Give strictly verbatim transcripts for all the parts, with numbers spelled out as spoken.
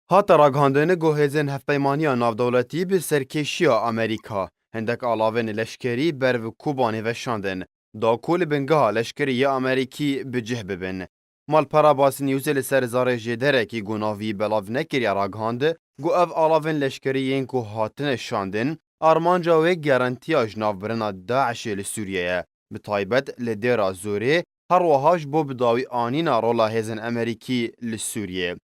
Hate ragihandin ku hêzên hevpeymaniya navdewletî bi serkêşiya Amerîka hindek alavên leşkerî ber bi Kobanê veşandin, da ku li bingeha leşkerî yê Amerîkî bi cih bibin. Malpera Basî Newsê li ser zarê jêderekî ku navî belav nekiriye ragihand ku ev alavên leşkerî yên ku hatine şandin, armanca wê garantiya ji nav birina DAIŞê li Sûriyê ye, bi taybet li Dêra Zorê, her wiha ji bo bi dawî anîna rola hêzên Amerîkî li Sûriyê.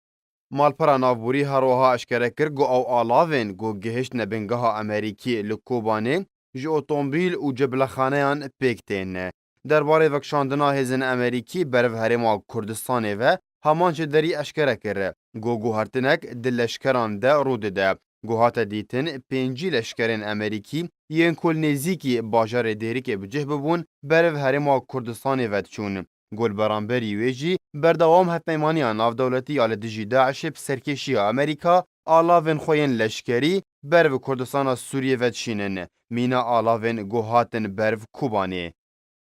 Malpera navborî her wiha eşkere kir ku ew alavên ku gihiştine bingeha Amerîkî li Kobanê ji otomobîl û cebilexaneyan pêk tên. Derbarê vekişandina hêzên Amerîkî ber bi Herêma Kurdistanê ve, heman jêderî eşkere kir ku guhertinek di leşkeran de rû dide. Ku hate dîtin, pêncî leşkerên Amerîkî yên ku li nêzîkî bajarê Dêrikê bi cih bibûn, ber bi Herêma Kurdistanê ve diçûn. Ku li beramberî wê jî berdewam hevpeymaniya navdewletî ya li dijî DAIŞê bi serkêşiya Amerîka alavên xwe yên leşkerî ber bi Kurdistana Sûriyê ve dişînin, mîna alavên ku hatin ber bi Kobanê.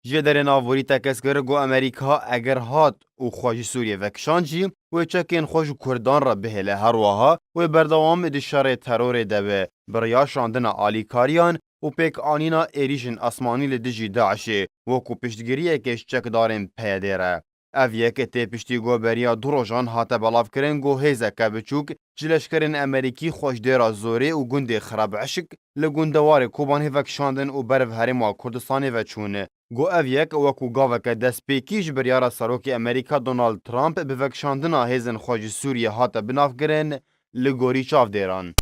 Jêderê navborî tekez kir ku Amerîka eger hat û xwe ji Sûriyê vekişand jî, wê çekên xwe ji Kurdan re bihêle, her wiha wê berdewam di şerê terorê de be, bi riya şandina alîkariyan û pêkanîna êrîşên asmanî li dijî DAIŞê, wekû piştgiriyeke ji çekdarên PYDê re. Ev yek tê piştî ku beriya du rojan hate belavkirin ku hêzeke biçûk ji leşkerên Amerîkî xwe ji Dêra Zorê û gundê Xirab Eşik li gundewarê Kobanê vekişandin û ber bi Herêma Kurdistanê ve çûn. Ku ev yek wekû gaveke destpêkî ji biryara Serokê Amerîka Donald Trump bi vekişandina hêzên xwe ji Sûriyê hate binavkirin, li gorî çavdêran.